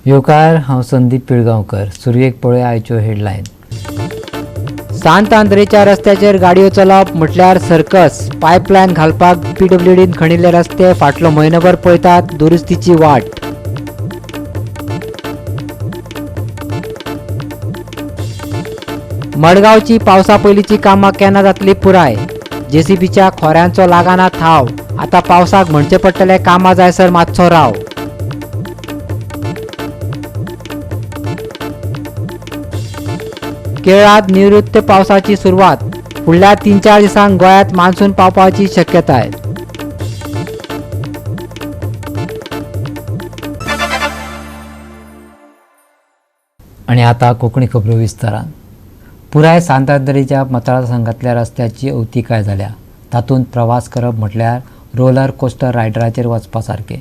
येवकार, हांव संदीप पिळगांवकर. सुरवेक पळय आयच्यो हेडलायन. सांत आंद्रेच्या रस्त्याचेर गाडयो चलोवप म्हटल्यार सर्कस. पायपलायन घालपाक पीडब्ल्यूडीन खणिल्ले रस्ते फाटलो म्हयनोभर पळयतात दुरुस्तीची वाट. मडगांवची पावसा पयलींची कामां केन्ना जातली पुराय? जेसीबीच्या खोऱ्यांचो लागाना थाव. आतां पावसाक म्हणचें पडटलें कामां जायसर मातसो राव. केरळांत निवृत्त पावसाची सुरवात. फुडल्या 3-4 दिसांक गोंयांत मान्सून पावपाची शक्यताय. आनी आतां कोंकणी खबरो विस्तारान. पुराय सांतांद्रेच्या मतदारसंघांतल्या रस्त्याची अवतिकाय जाल्या. तातूंत प्रवास करप म्हटल्यार रोलर कोस्टर रायडराचेर वचपा सारकें.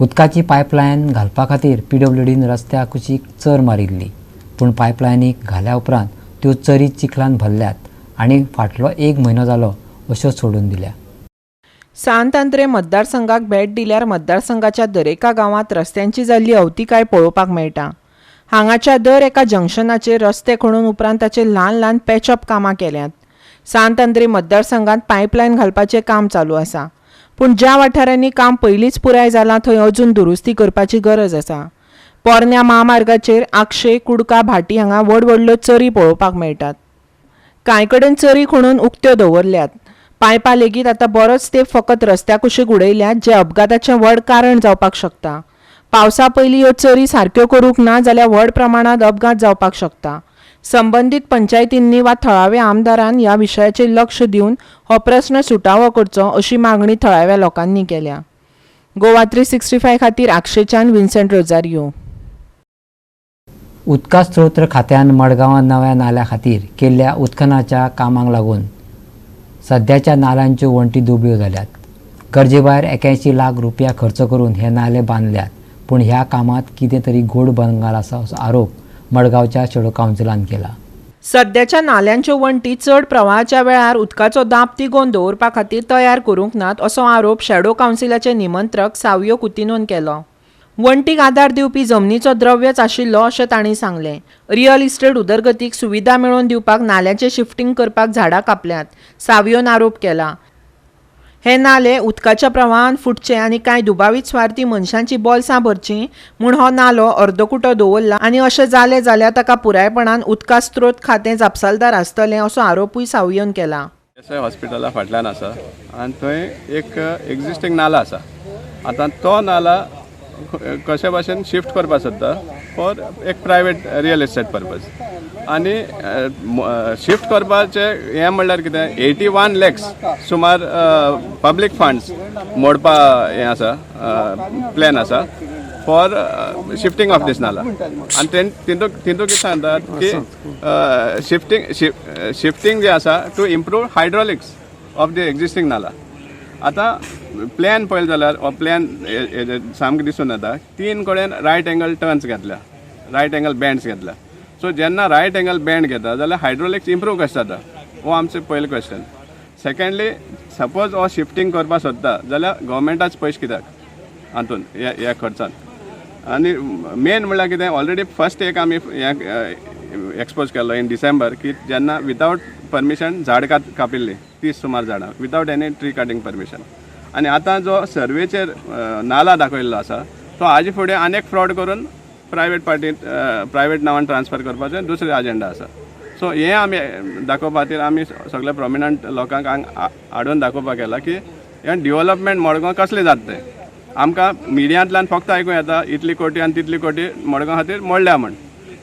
उदकाची पायपलायन घालपा खातीर पीडब्ल्यूडीन रस्त्या कुशीक चर मारिल्ली, पूण पायपलायनीक घाल्या उपरांत त्यो चरी चिखलान भरल्यात आनी फाटलो एक म्हयनो जालो अश्यो सोडून दिल्या. सांत आंद्रे मतदारसंघाक भेट दिल्यार मतदारसंघाच्या दरेका गांवांत रस्त्यांची जाल्ली अवतिकाय पळोवपाक मेळटा. हांगाच्या दर एका जंक्शनाचेर रस्ते खणून उपरांत ताचेर ल्हान ल्हान पॅचअप कामां केल्यांत. सांत आंद्रे मतदारसंघांत पायपलायन घालपाचें काम चालू आसा, पूण ज्या वाठारांनी काम पयलींच पुराय जालां थंय अजून दुरुस्ती करपाची गरज आसा. पोरण्या म्हामार्गाचेर आगशे, कुडका, भाटी हांगा व्हड व्हडल्यो चरी पळोवपाक मेळटात. कांय कडेन चरी खणून उक्त्यो दवरल्यात. पायपां लेगीत आतां बरोच तेंप फकत रस्त्या कुशीक उडयल्यात, जें अपघाताचें व्हड कारण जावपाक शकता. पावसा पयलीं ह्यो चरी सारक्यो करूंक ना जाल्यार व्हड प्रमाणांत अपघात जावपाक शकता. संबंदीत पंचायतींनी वा थळाव्या आमदारान ह्या विशयाचेर लक्ष दिवन हो प्रस्न सुटावो करचो अशी मागणी थळाव्या लोकांनी केल्या. गोवा 365 खातीर आगशेच्यान विन्सेंट रोजारियो. उदका स्रोत खात्यान मडगांवां नव्या नाल्या खातीर केल्ल्या उत्खनाच्या कामांक लागून सद्याच्या नाल्यांच्यो वण्टी दुबळ्यो जाल्यात. गरजे भायर 81 लाख रुपया खर्च करून हे नाले बांदल्यात, पूण ह्या कामांत कितें तरी गोड बंगाल आसा असो आरोप मडगांवच्या शेडो कावन्सिलान केला. सद्याच्या नाल्यांच्यो वण्टी चड प्रवाहाच्या वेळार उदकाचो दाब तिगोवन दवरपा खातीर तयार करूंक नात असो आरोप शॅडो कावन्सिलाचे निमंत्रक सावियो कुतिनोन केलो. वण्टीक आदार दिवपी जमनीचो द्रव्यच आशिल्लो अशें तांणी सांगलें. रियल इस्टेट उदरगतीक सुविधा मेळोवन दिवपाक नाल्याचें शिफ्टींग करपाक झाडां कापल्यांत, सावियोन आरोप केला. हे नाले उदकाच्या प्रवाहान फुटचे आनी कांय दुबावीत स्वार्थी मनशांची बोल्सां भरचीं म्हूण हो नालो अर्दकुटो दवरला आनी अशें जालें जाल्यार ताका पुरायपणान उदका स्त्रोत खातें जापसालदार आसतलें असो आरोपूय सावियोन केला. एस I हॉस्पिटला फाटल्यान आसा आनी थंय एक एग्जिस्टींग नाला आसा. आतां तो नाला कशे भाशेन शिफ्ट करपाक सोदता फॉर एक प्रायवेट रियल इस्टेट पर्पज. आनी शिफ्ट करपाचें हें म्हणल्यार कितें, 81 लॅक्स सुमार पब्लीक फंड्स मोडपा हें आसा, प्लॅन आसा फॉर शिफ्टींग ऑफ दीस नाला. आनी तितूंत तितूंत कितें सांगतात की शिफ्टींग जें आसा to improve hydraulics of the existing नाला. आतां प्लॅन पळयलें जाल्यार हो प्लॅन सामकें दिसून येता, तीन कडेन रायट एंगल टर्न्स घेतल्या, रायट एंगल बँड्स घेतल्या. सो जेन्ना रायट एंगल बँड घेता जाल्यार हायड्रोलिक्स इम्प्रूव कशें जाता, हो आमचो पयलो क्वेश्चन. सेकेंडली, सपोज हो शिफ्टींग करपाक सोदता जाल्यार गव्हर्मेंटाच पयशे कित्याक हातून ह्या खर्चान? आनी मेन म्हणल्यार कितें, ऑलरेडी फर्स्ट एक आमी हें एक्सपोज केल्लो इन डिसेंबर की जेन्ना विदावट परमिशन झाड कापिल्ली, 30 सुमार झाडां without any tree cutting permission. आनी आतां जो सर्वेचेर नाला दाखयल्लो आसा तो हाजे फुडें आनी फ्रॉड करून प्रायवेट पार्टीत प्रायवेट नांवान ट्रान्सफर करपाचें दुसरें अजेंडा आसा. सो हें आमी दाखोवपा खातीर आमी सगळे प्रोमिनंट लोकांक हाडून दाखोवपाक केलां की हें डिवलपमेंट मडगांव कसलें जाता तें आमकां मिडियांतल्यान फक्त आयकूं येता, इतली कोटी आनी तितली कोटी मडगांव खातीर मोडल्या म्हण,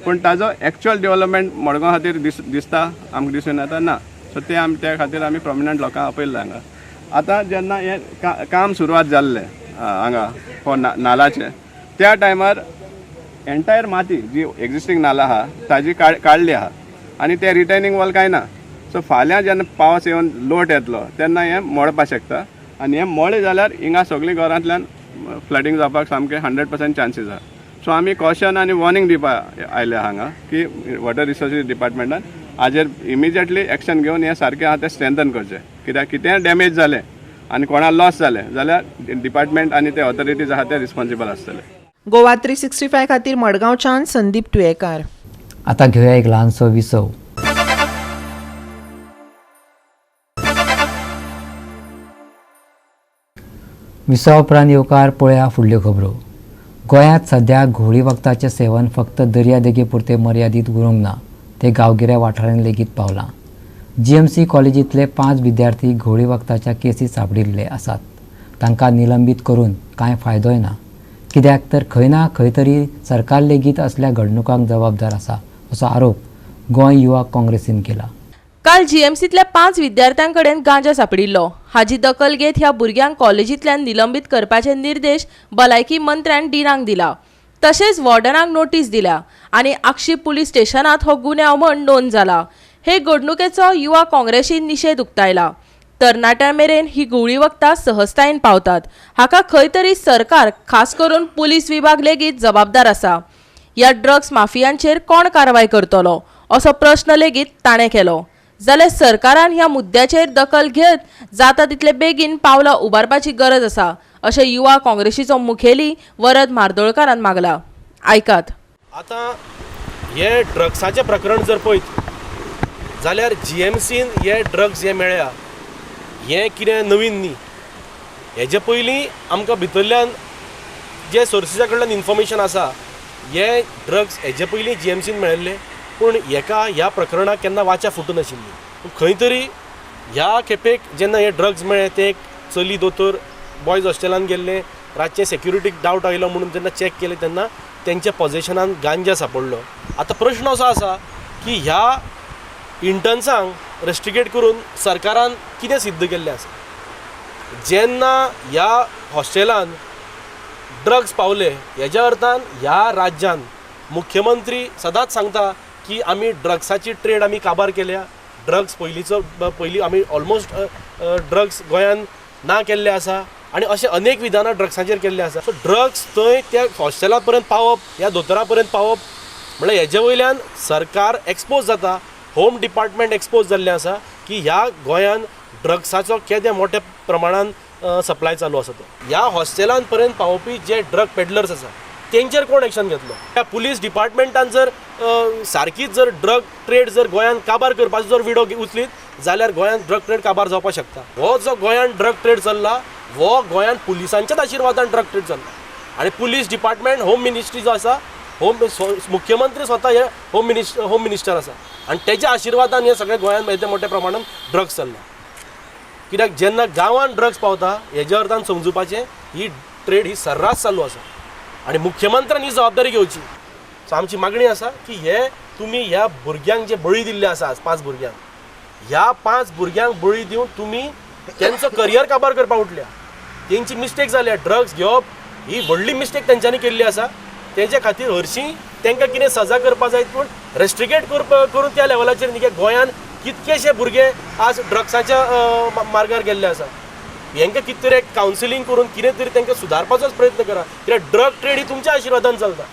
पूण ताजो एक्चुअल डिवलपमेंट मडगांव खातीर दिसता आमकां दिसून येता ना. सो ते आमी त्या खातीर आमी प्रोमिनंट लोकांक आपयल्लें हांगा. आतां जेन्ना हें काम सुरवात जाल्लें हांगा फॉर नालाचें, त्या टायमार एंटायर माती जी एग्जिस्टींग नाला आहा ताजी काडली आहा आनी ते रिटेनिंग वॉल कांय ना. सो फाल्यां जेन्ना पावस येवन लोट येतलो तेन्ना हें मोडपाक शकता आनी हें मोडलें जाल्यार हिंगा सगळीं घरांतल्यान फ्लडींग जावपाक सामकें 100% चान्सीस आहा. सो आमी कॉशन आनी वॉर्निंग दिवपाक आयल्या हांगा की वॉटर रिसोर्सीस डिपार्टमेंटान हाजेर इमिजिएटली एक्शन घेवन हें सारकें आहा तें स्ट्रेंथन करचें, कित्याक कितेंय डॅमेज जालें आनी कोणा लॉस जालें जाल्यार डिपार्टमेंट आनी ते ऑथॉरिटीज आहा ते रिस्पॉन्सिबल आसतले. गोवा 365 खातीर मडगांवच्यान संदीप तुयेकार. आतां घेवया एक ल्हानसो विसव. विसवा उपरांत येवकार पळया फुडल्यो खबरो. गोंयांत सद्या घुंवळी वखदाचें सेवन फक्त दर्यादेगे पुरतें मर्यादीत उरूंक ना, तें गांवगिऱ्या वाठारांनी लेगीत पावलां. जीएमसी कॉलेजींतले 5 विद्यार्थी घुंवळी वखदाच्या केसी सांपडिल्ले आसात. तांकां निलंबीत करून कांय फायदोय ना, कित्याक तर खंय ना खंय तरी सरकार लेगीत असल्या घडणुकांक जबाबदार आसा असो आरोप गोंय युवा काँग्रेसीन केला. काल जीएमसींतल्या 5 विद्यार्थ्यां कडेन गांजा सांपडिल्लो. हाजी दखल घेत ह्या भुरग्यांक कॉलेजींतल्यान निलंबीत करपाचे निर्देश भलायकी मंत्र्यान डिनांक दिला. तशेंच वॉर्डनाक नोटीस दिल्या आनी आक्षी पुलीस स्टेशनांत हो गुन्यांव म्हण नोंद जाला. हे घडणुकेचो युवा काँग्रेसीन निशेध उक्तायला. तरणाट्यां मेरेन ही घुंवळी वखदां सहजतायेन पावतात, हाका खंय तरी सरकार, खास करून पुलीस विभाग लेगीत जबाबदार आसा. ह्या ड्रग्स माफियांचेर कोण कारवाय करतलो असो प्रश्न लेगीत ताणें केलो. जाल्यार सरकारान ह्या मुद्द्याचेर दखल घेत जाता तितले बेगीन पावलां उबारपाची गरज आसा अशें युवा काँग्रेसीचो मुखेली वरद म्हार्दोळकारान मागला. आयकात. आतां हे ड्रग्साचें प्रकरण जर पळयत जाल्यार जीएमसीन हे ड्रग्स हे मेळ्ळ्या हें कितें नवीन न्ही. हेजे पयलीं आमकां भितरल्यान जे सोर्सिसा कडल्यान इन्फॉर्मेशन आसा हे ड्रग्स हेजे पयलीं जीएमसीन मेळिल्ले, पूण हेका ह्या प्रकरणाक केन्ना वाचा फुटूं नाशिल्ली. पूण खंय तरी ह्या खेपेक जेन्ना हे ड्रग्स मेळ्ळे ते एक चली दोतोर बॉयज हॉस्टेलान गेल्ले, रातचें सेक्युरिटीक डावट आयलो म्हणून जेन्ना चॅक केलें तेन्ना तेंच्या पॉझेशनान गांजा सांपडलो. आतां प्रश्न असो आसा की ह्या इंटर्न्सांक रेस्ट्रिकेट करून सरकारान कितें सिद्ध केल्लें आसा? जेन्ना ह्या हॉस्टेलान ड्रग्स पावले हेज्या अर्थान ह्या राज्यान मुख्यमंत्री सदांच सांगता की आमी ड्रग्साची ट्रेड आमी काबार केल्या, ड्रग्स पयलींचो पयलीं आमी ऑलमोस्ट ड्रग्स गोंयान ना केल्ले आसा आनी अशें अनेक विधानां ड्रग्साचेर केल्ले आसा. सो ड्रग्स थंय त्या हॉस्टेला पर्यंत पावप, ह्या दोतोरा पर्यंत पावप म्हणल्यार हेजे वयल्यान सरकार एक्सपोज जाता, होम डिपार्टमेंट एक्सपोज जाल्लें आसा की ह्या गोंयान ड्रग्साचो केदे मोठ्या प्रमाणान सप्लाय चालू आसा. तो ह्या हॉस्टेलान पर्यंत पावोवपी जे ड्रग पेडलर्स आसा तेंचेर कोण एक्शन घेतलो? ह्या पुलीस डिपार्टमेंटान जर सारकीच जर ड्रग ट्रेड जर गोंयान काबार करपाचो जर विडो उचलीत जाल्यार गोंयान ड्रग ट्रेड काबार जावपाक शकता. हो जो गोंयान ड्रग ट्रेड चल्ला हो गोंयान पुलिसांच्याच आशिर्वादान ड्रग ट्रेड चल्ला आनी पुलीस डिपार्टमेंट होम मिनिस्ट्री जो आसा, होम मुख्यमंत्री स्वता हे होम मिनिस्टर आसा आनी तेच्या आशिर्वादान हे सगळे गोंयान येद्या मोठ्या प्रमाणान ड्रग्स चल्ला. कित्याक जेन्ना गांवान ड्रग्स पावता हेज्या अर्थान समजुपाचें ही ट्रेड ही सर्रास चालू आसा आनी मुख्यमंत्र्यान ही जबाबदारी घेवची. सो आमची मागणी आसा की हे तुमी ह्या भुरग्यांक जे बळी दिल्ले आसा आज 5 भुरग्यांक, ह्या 5 भुरग्यांक बळी दिवन तुमी तेंचो करियर काबार करपाक उठल्या. तेंची मिस्टेक जाल्या, ड्रग्स घेवप ही व्हडली मिस्टेक तेंच्यांनी केल्ली आसा. तेंच्या खातीर हरशीं तांकां कितें सजा करपाक जाय पूण रेस्ट्रिकेट करून त्या लेवलाचेर न्ही की गोंयान कितकेशे भुरगे आज ड्रग्साच्या मार्गार गेल्ले आसा. हेंकां कितें तरी एक कावन्सिलींग करून कितें तरी तांकां सुदारपाचोच प्रयत्न करा. कित्याक ड्रग ट्रेड ही तुमच्या आशिर्वादान चलता,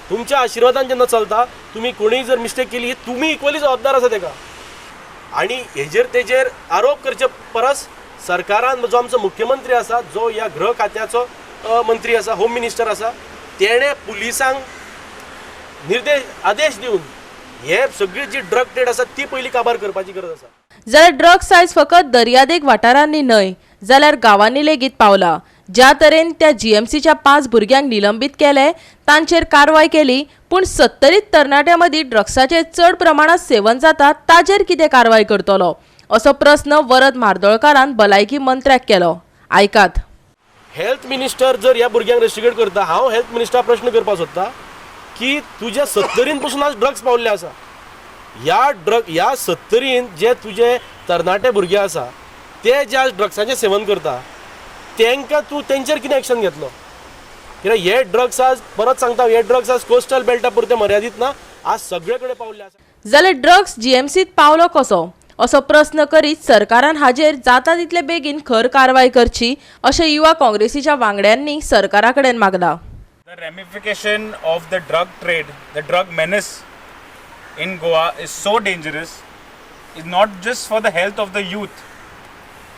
तुमच्या आशिर्वादान जेन्ना चलता तुमी कोणीय जर मिस्टेक केली ही तुमी इक्वली जबाबदार आसा तेका. आनी हेजेर तेजेर आरोप करचे परस सरकारान जो आमचो मुख्यमंत्री आसा, जो ह्या गृह खात्याचो मंत्री आसा, होम मिनिस्टर आसा, तेणें पुलिसांक निर्देश आदेश दिवन हे सगळी जी ड्रग ट्रेड आसा ती पयलीं काबार करपाची गरज आसा. जाल्यार ड्रग्स आयज फकत दर्यादेग वाठारांनी न्हय जाल्यार गांवांनी लेगीत पावला. ज्या तरेन त्या जीएमसीच्या 5 भुरग्यांक निलंबीत केले, तांचेर कारवाय केली, पूण 70 तरणाट्यां मदीं ड्रग्साचें चड प्रमाणांत सेवन जाता ताचेर कितें कारवाय करतलो असो प्रस्न वरद म्हार्दोळकारान भलायकी मंत्र्याक केलो. आयकात. हेल्थ मिनिस्टर जर ह्या भुरग्यांक रेस्ट्रिकेट करता, हांव हेल्थ मिनिस्टराक प्रश्न करपाक सोदता की तुज्या 70 पसून आज ड्रग्स पावल्ले आसा. ह्या ड्रग ह्या 70 जे तुजे तरणाटे भुरगे आसा ते जे आज ड्रग्साचें सेवन करता तांकां तूं तेंचेर कितें एक्शन घेतलो? कित्याक हे ड्रग्स आज परत सांगता, हे ड्रग्स आज कोस्टल बेल्टा पुरते मर्यादीत ना, आज सगळे कडेन पावल्ले आसा. जाल्यार ड्रग्स जीएमसीत पावलो कसो असो प्रस्न करीत सरकारान हाजेर जाता तितले बेगीन खर कारवाय करची अशें युवा काँग्रेसीच्या वांगड्यांनी सरकारा कडेन मागला. The ramification of the drug trade, the drug menace in Goa is so dangerous, is not just for the health of the youth,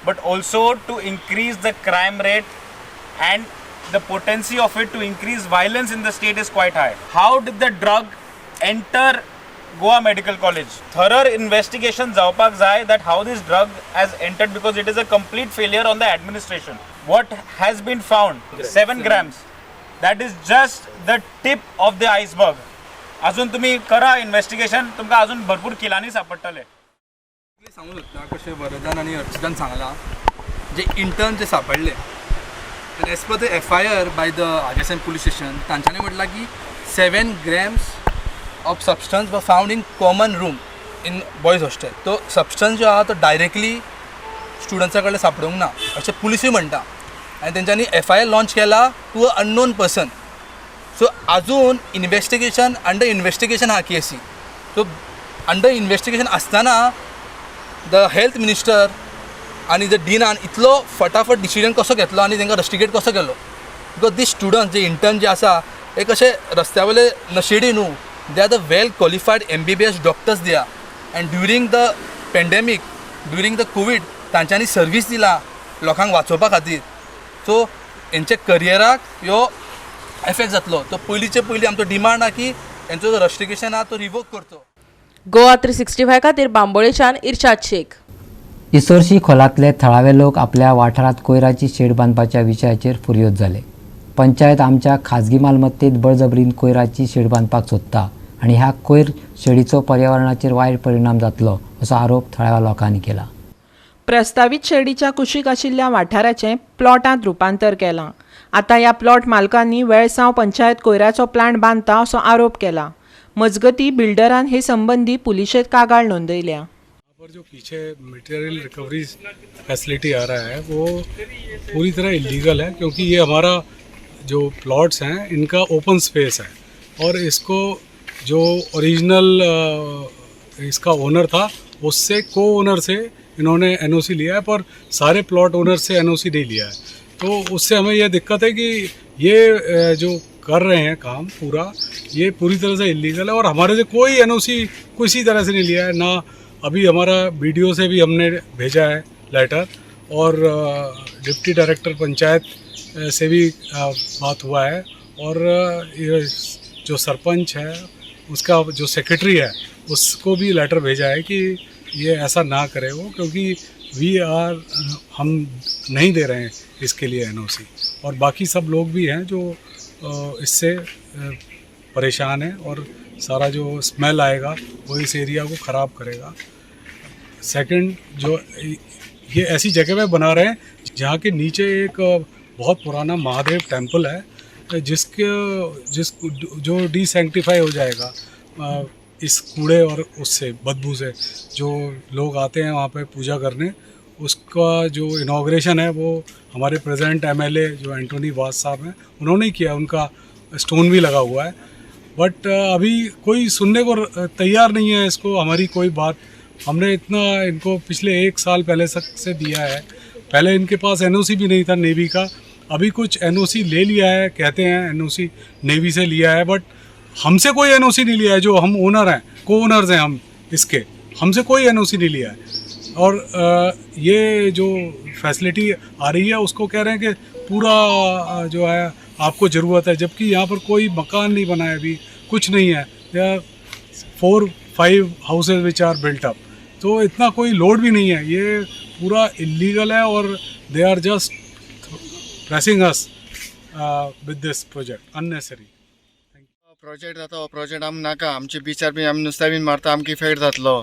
but also to increase the crime rate and the potency of it to increase violence in the state is quite high. How did the drug enter Goa Medical College? Thorough investigation जावपाक जाय that how this drug has entered, because it is a complete failure on the administration. What has been found, 7 grams, that is just the tip of the iceberg. अजून तुम्ही करा investigation, तुमकां अजून भरपूर किलांनी सापडटले. सांगू शकता कशें वरदान आनी अर्चितान सांगलां जे इंटर्न जे सापडले, as per the FIR by the adjacent police station, तांच्यांनी म्हटलां की 7 grams of substance were found in common room in boys hostel. तो सबस्टन्स जो आहा तो डायरेक्टली स्टुडंट्सा कडल्यान सापडूंक ना अशें पुलिसूय म्हणटा, आनी तेंच्यांनी FIR launch केला to a unknown person. So अजून इन्वेस्टिगेशन अंडर इन्वेस्टिगेशन आहा केसी. सो अंडर इन्वेस्टिगेशन आसतना the health minister आनी the डिनान इतलो फटाफट डिसिजन कसो घेतलो आनी तांकां रस्टिकेट कसो केलो? Because these students जे इंटर्न जे आसा हे कशे रस्त्या वयले नशेडी न्हू, they are the well qualified MBBS doctors they are. And during the pandemic, during the COVID तांच्यांनी सर्वीस दिला लोकांक वाचोवपा खातीर. सो हेंच्या करियराक ह्यो एफेक्ट जातलो. तो पयलींचे पयलीं आमचो डिमांड आहा की हेंचो जो रस्टिकेशन आहा तो रिवोक करचो. गोवा 365 खातीर बांबोळेच्यान इर्शाद शेख. इसोरशी खोलांतले थळावे लोक आपल्या वाठारांत कोयराची शेड बांदपाच्या विशयाचेर फुर्योज जाले. पंचायत आमच्या खाजगी मालमत्तेत बळजबरीन कोयराची शेड बांदपाक सोदता आनी ह्या कोयर शेडीचो पर्यावरणाचेर वायट परिणाम जातलो असो आरोप थळाव्या लोकांनी केला. प्रस्तावीत शेडीच्या कुशीक आशिल्ल्या वाठाराचें प्लॉटांत रुपांतर केलां. आतां ह्या प्लॉट मालकांनी वेळसांव पंचायत कोयराचो प्लांट बांदता असो आरोप केला. मजगती बिल्डरान हे संबंदी पुलिशेंत कागाळ नोंदयल्या. पर जो पीछे मटेरियल रिकवरी फैसिलिटी आ रहा है वो पूरी तरह इलीगल है, क्योंकि ये हमारा जो प्लॉट्स हैं इनका ओपन स्पेस है और इसको जो ओरिजिनल इसका ओनर था उससे को ओनर से इन्होंने एनओसी लिया है, पर सारे प्लॉट ओनर से एनओसी नहीं लिया है। तो उससे हमें यह दिक्कत है कि ये जो कर रहे हैं काम पूरा, ये पूरी तरह से इलीगल है और हमारे से कोई एनओसी किसी तरह से नहीं लिया है ना। अभी हमारा बीडीओ से भी हमने भेजा है लेटर और डिप्टी डायरेक्टर पंचायत से भी बात हुआ है और ये जो सरपंच है उसका जो सेक्रेटरी है उसको भी लेटर भेजा है कि ये ऐसा ना करे वो, क्योंकि we are हम नहीं दे रहे हैं इसके लिए एनओसी। और बाकी सब लोग भी हैं जो इससे परेशान हैं और सारा जो स्मेल आएगा वो इस एरिया को ख़राब करेगा। सेकंड, जो ये ऐसी जगह पे बना रहे हैं जहाँ के नीचे एक बहुत पुराना महादेव टेम्पल है जिसके जिस जो डिसैंक्टिफाई हो जाएगा इस कूड़े और उससे बदबू से। जो लोग आते हैं वहाँ पे पूजा करने, उसका जो इनाग्रेशन है वो हमारे प्रेजेंट एमएलए जो एंटोनी वास साहब हैं उन्होंने ही किया, उनका स्टोन भी लगा हुआ है। बट अभी कोई सुनने को तैयार नहीं है इसको, हमारी कोई बात। हमने इतना इनको पिछले 1 साल पहले से दिया है, पहले इनके पास एनओसी भी नहीं था नेवी का, अभी कुछ एनओसी ले लिया है, कहते हैं एनओसी नेवी से लिया है, बट हमसे कोई एनओसी नहीं लिया है। जो हम ओनर हैं, को ओनर्स हैं हम इसके, हमसे कोई एनओसी नहीं लिया है। और ये जो फैसिलिटी आ रही है उसको कह रहे हैं कि पूरा जो है आपको ज़रूरत है, जबकि यहाँ पर कोई मकान नहीं बना है अभी, कुछ नहीं है। There are 4-5 houses which are built up, तो इतना कोई लोड भी नहीं है। ये पूरा इलीगल है और they are just pressing us with this project unnecessary. Project जाता हो प्रोजेक्ट आमकां नाका, आमचे बिचार बी आमी नुस्तें बीन मारता, आमकां इफेक्ट जातलो।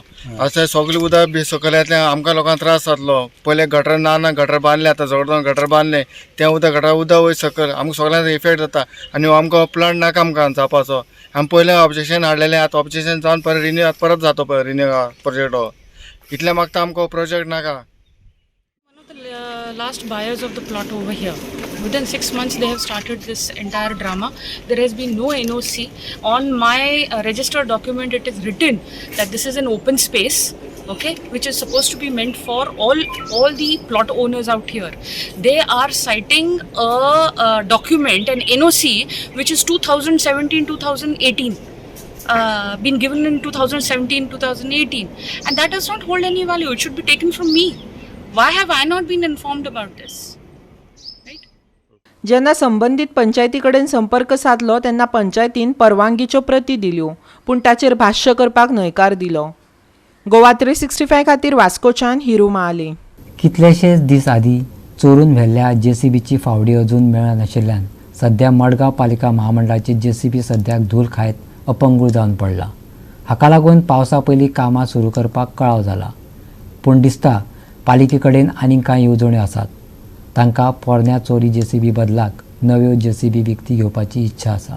अशें सगळें उदक बी सकयल येतलें, आमकां लोकांक त्रास जातलो। पयलें गटर ना ना गटर बांदलें, आतां जबरदस्त गटर बांदलें, तें उदक गटर उदक वयर सकयल आमकां सगळ्यांक इफेक्ट जाता। आनी हो आमकां प्लांट नाका आमकां जावपाचो। आमी पयलें ऑब्जेक्शन हाडलेलें, आतां ऑब्जेक्शन जावन परत रिन्यू आतां परत जाता पळय रिन्यू प्रोजेक्ट हो, इतलें मागता आमकां हो प्रोजेक्ट नाका। One of the last buyers of the plot over here. Within 6 months, they have started this entire drama. There has been no NOC. On my registered document, it is written that this is an open space, okay, which is supposed to be meant for all the plot owners out here. They are citing a document, an NOC, which is 2017 2018. Been given in 2017 2018, and that does not hold any value. It should be taken from me. Why have I not been informed about this? Right? जेन्ना संबंदीत पंचायती कडेन संपर्क साधलो तेन्ना पंचायतीन परवानगीच्यो प्रती दिल्यो, पूण ताचेर भाश्य करपाक न्हयकार दिलो. गोवा 365 खातीर वास्कोच्यान हिरू महाले. कितलेशेच दीस आदीं चोरून व्हेल्ल्या जेसीबीची फावडी अजून मेळनाशिल्ल्यान सध्या मडगांव पालिका महामंडळाची जेसीबी सद्याक धूल खायत अपंगूळ जावन पडला. हाका लागून पावसा पयलीं कामां सुरू करपाक कळाव जाला. पूण दिसता पालिके कडेन आनीक कांय येवजण्यो आसात. तांकां पोरण्या चोरी जेसीबी बदलाक नव्यो जेसीबी विकती घेवपाची इच्छा आसा.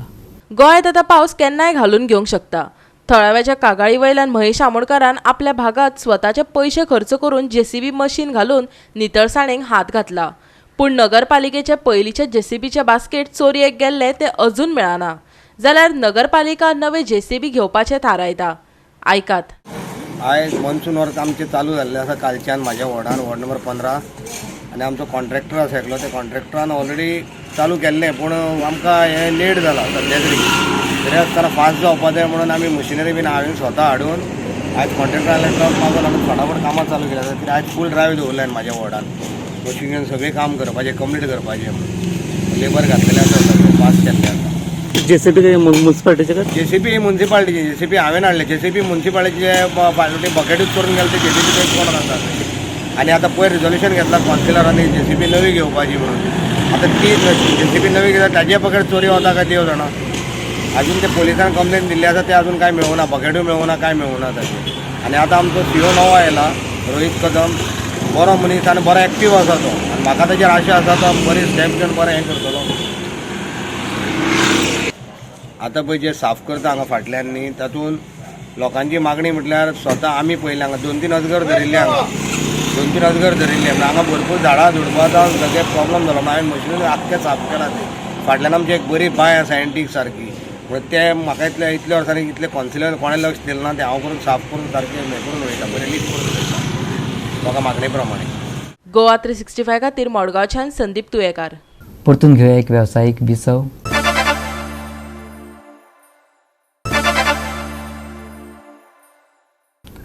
गोंयांत आतां पावस केन्नाय घालून घेवंक शकता. थळाव्याच्या कागाळी वयल्यान महेश आमोणकारान आपल्या भागांत स्वताचे पयशे खर्च करून जेसीबी मशीन घालून नितळसाणेक हात घातला. पूण नगरपालिकेचे पयलींचे जेसीबीचे बास्केट चोरयेक गेल्ले ते अजून मेळना. जाल्यार नगरपालिका नवे जेसीबी घेवपाचें थारायता. आयकात. आयज मॉन्सून वर्क आमचें चालू जाल्लें आसा कालच्यान म्हाज्या वॉर्डान, वॉर्ड नंबर 15, आनी आमचो कॉन्ट्रॅक्टर आसा एकलो, त्या कॉन्ट्रॅक्टरान ऑलरेडी चालू केल्लें, पूण आमकां हें लेट जाला सद्या तरी. तरी आसतना फास्ट जावपा जाय म्हणून आमी मशिनरी बीन हांवें स्वता हाडून आयज कॉन्ट्रॅक्टरान ट्रक मागून आमी फटाफट कामां चालू केली आसा. कित्याक आयज फूल ड्रायव्ह दवरल्या म्हाज्या वॉर्डान, मशीन घेवन सगळें काम करपाचें, कंप्लीट करपाचें म्हणून लेबर घातलेलें आसा, सगळें फास्ट केल्लें आसा. जेसीबी मुन्सिपालिटीचे? जेसीबी मुन्सिपालिटीचे, जेसीबी हांवें हाडले. जेसीबी मुन्सिपालिटीचे फाटले बकेटूच करून गेले ते जेसीबी थंय कोण आसा. आनी आतां पयर रिजोल्युशन घेतला कावन्सिलरांनी जेसीबी नवी घेवपाची म्हणून. आतां ती जेसीबी नवी घेतला ताजे बकेट चोरी वता काय देव जाणा. अजून ते पोलिसान कंप्लेन दिल्ली आसा, ते अजून कांय मेळूना, बकेटूय मेळूना, कांय मेळूना ताचे. आनी आतां आमचो सीओ नवो आयला रोहीत कदम, बरो मनीस आनी बरो एक्टीव आसा तो, आनी म्हाका ताचेर आशा आसा तो बरी स्टेप घेवन बरें हें करतलो. आतां पळय जे साफ करता हांगा फाटल्यान न्ही, तातूंत लोकांची मागणी म्हटल्यार स्वता आमी पयलें हांगा 2-3 अजगर धरिल्ले, हांगा 2-3 अजगर धरिल्ले, म्हळ्यार हांगा भरपूर झाडां झुडपां जावन सगळे प्रॉब्लम जालो. हांवें मशिनरी आख्खें साफ केलां. तें फाटल्यान आमची एक बरी बांय आसा एंटीक सारकी, म्हणून तें म्हाका इतले इतल्या वर्सांनी इतले कॉन्सिलर कोणें लक्ष दिलें ना, तें हांव करून साफ करून सारकें हें करून वयता, बरें नीट करून वयता लोकां मागणे प्रमाणे. गोवा 365 खातीर मडगांवच्यान संदीप तुयेकार. परतून घेवया एक वेवसायीक विसव.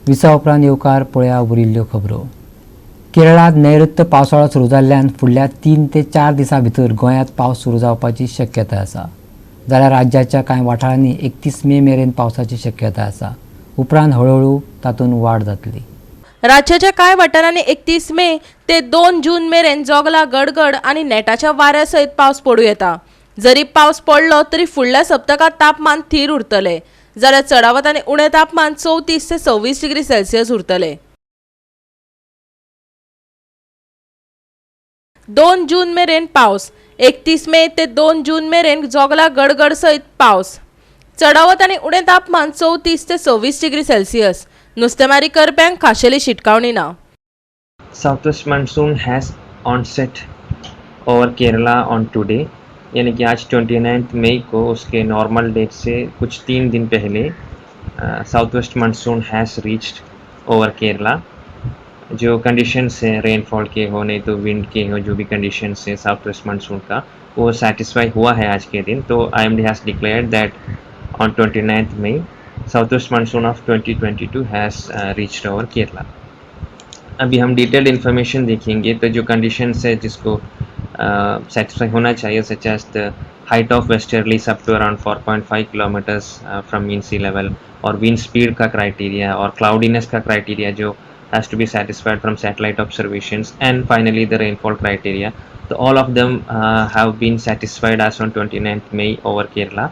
विसा उपरांत येवकार पळया उरिल्ल्यो खबरो. केरळांत नैऋत्य पावसाळो सुरू जाल्ल्यान फुडल्या 3 ते 4 दिसां भितर गोंयांत पावस सुरू जावपाची शक्यताय आसा. जाल्यार राज्याच्या कांय वाठारांनी 31 मे मेरेन पावसाची शक्यताय आसा. उपरांत हळुहळू तातूंत वाड जातली. राज्याच्या कांय वाठारांनी 31 मे ते 2 जून मेरेन जोगला, गडगड आनी नेटाच्या वाऱ्या सयत पावस पडूं येता. जरी पावस पडलो तरी फुडल्या सप्तकांत तापमान थीर उरतलें. जाल्यार चडावत आनी उणें तापमान 34 ते 26 डिग्री सेल्सियस उरतलें. 2 जून मेरेन पावस. 31 मे ते 2 जून मेरेन जोगला, गडगड सयत पावस. चडावत आनी उणें तापमान 34 ते 26 डिग्री सेल्सियस. नुस्तेमारी करप्यांक खाशेली शिटकावणी ना. South west monsoon has onset over Kerala on today, यानी कि आज 29 मई को उसके नॉर्मल डेट से कुछ 3 दिन पहले south west monsoon has reached over Kerala. जो कंडीशंस हैं रेनफॉल के हो नहीं तो विंड के हो, जो भी कंडीशंस हैं साउथ वेस्ट मानसून का, वो सेटिस्फाई हुआ है आज के दिन. तो IMD has declared that on 29 May south west monsoon of 2022 has reached over Kerala. अभी हम डिटेल्ड इन्फॉर्मेशन देखेंगे तो जो कंडीशंस है जिसको सेटिस्फाई होना चाहिए, such as the height of westerlies up to around 4.5 kilometres from mean sea level, Aur wind speed का criteria और cloudiness का criteria जो has to be satisfied from satellite observations, and finally the rainfall criteria. So all of them have been satisfied as on 29th May over Kerala.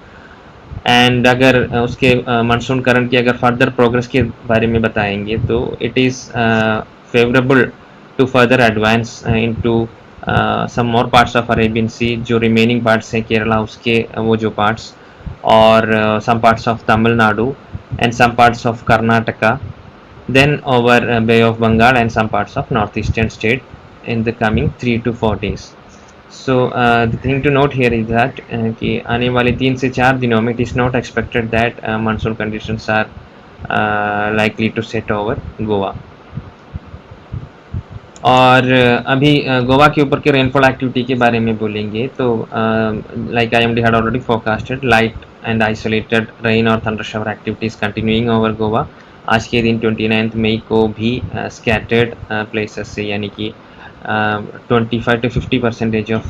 And अगर उसके monsoon current की अगर further progress K बारे में बताएंगे तो it is favourable to further advance into some more parts of Arabian Sea, जो remaining parts हैं केरला उसके वो जो parts, Aur some parts of Tamil Nadu and some parts of Karnataka, then over Bay of Bengal and some parts of northeastern state in the coming 3 to 4 days. So the thing to note here is that कि आने वाले 3 से 4 दिनों में it is not expected that monsoon conditions are likely to set over Goa. और अभी Goa K ऊपर K rainfall activity K बारे में बोलेंगे तो like IMD had already forecasted light and isolated rain Aur thunder shower activities continuing over Goa. आज K दिन 29 मई को भी scattered places से यानी कि 25 to 50% of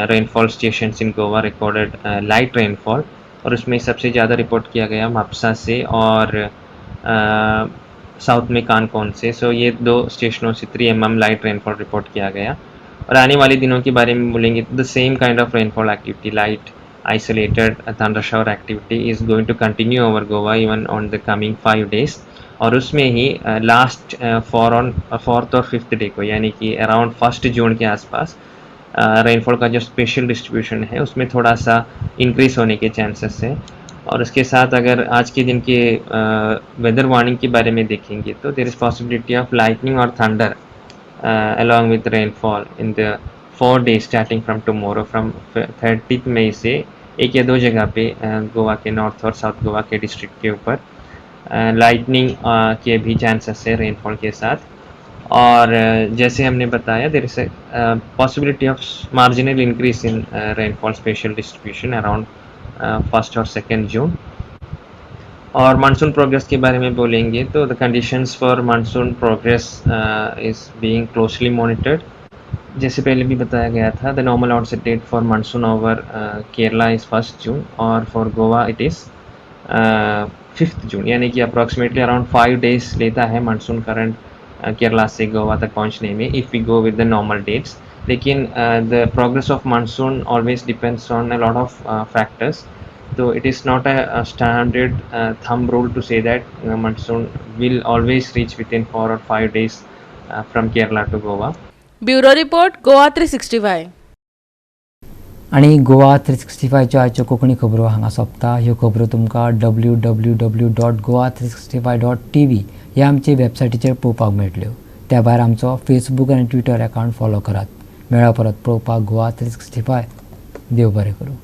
rainfall stations in Goa recorded light rainfall और उसमें सबसे ज़्यादा रिपोर्ट किया गया म्हापसा से और साउथ में कानकोन से। सो ये दो स्टेशनों से 3 mm लाइट रेनफॉल रिपोर्ट किया गया। और आने वाले दिनों के बारे में बोलेंगे तो the same kind of rainfall activity, light isolated thunder shower activity is going to continue over Goa even on the coming 5 days. और उसमें ही लास्ट फोर्थ और फिफ्थ डे को, यानी कि अराउंड 1 जून के आसपास रेनफॉल का जो स्पेशल डिस्ट्रीब्यूशन है उसमें थोड़ा सा increase होने के चांसेस है। और उसके साथ अगर आज के दिन के वेदर वार्निंग के बारे में देखेंगे तो there is possibility of lightning Aur thunder along with rainfall in the 4 days starting from tomorrow, from 30 मई से एक या दो जगह पे गोवा के नॉर्थ और साउथ गोवा के डिस्ट्रिक्ट के ऊपर लाइटनिंग के भी चांसेस है रेनफॉल के साथ। और जैसे हमने बताया there is a possibility of marginal increase in rainfall special distribution around 1 Aur 2 June. Aur monsoon progress K बारे में बोलेंगे तो the conditions for monsoon progress is being closely monitored. जैसे पहले भी बताया गया था the normal onset date for monsoon over Kerala is 1 June Aur for Goa it is 5 June, यानी कि अप्रॉक्सीमेटली अराउंड 5 डेज लेता है मानसून करंट केरला से गोवा तक पहुंचने में, if we go with the normal dates. लेकिन the progress of monsoon always depends on a lot of factors, तो it is not a standard thumb rule to say that monsoon will always reach within 4 or 5 days from Kerala to Goa. Bureau report, Goa 365. आनी गोवा 365च्यो आयच्यो कोंकणी खबरो हांगा सोंपता. ह्यो खबरो तुमकां www.goa365.tv ह्या आमचे वेबसायटीचेर पळोवपाक मेळटल्यो. त्या भायर आमचो फेसबूक आनी ट्विटर अकावंट फॉलो करात. मेळा परत पळोवपाक गोवा 365. देव बरें करूं.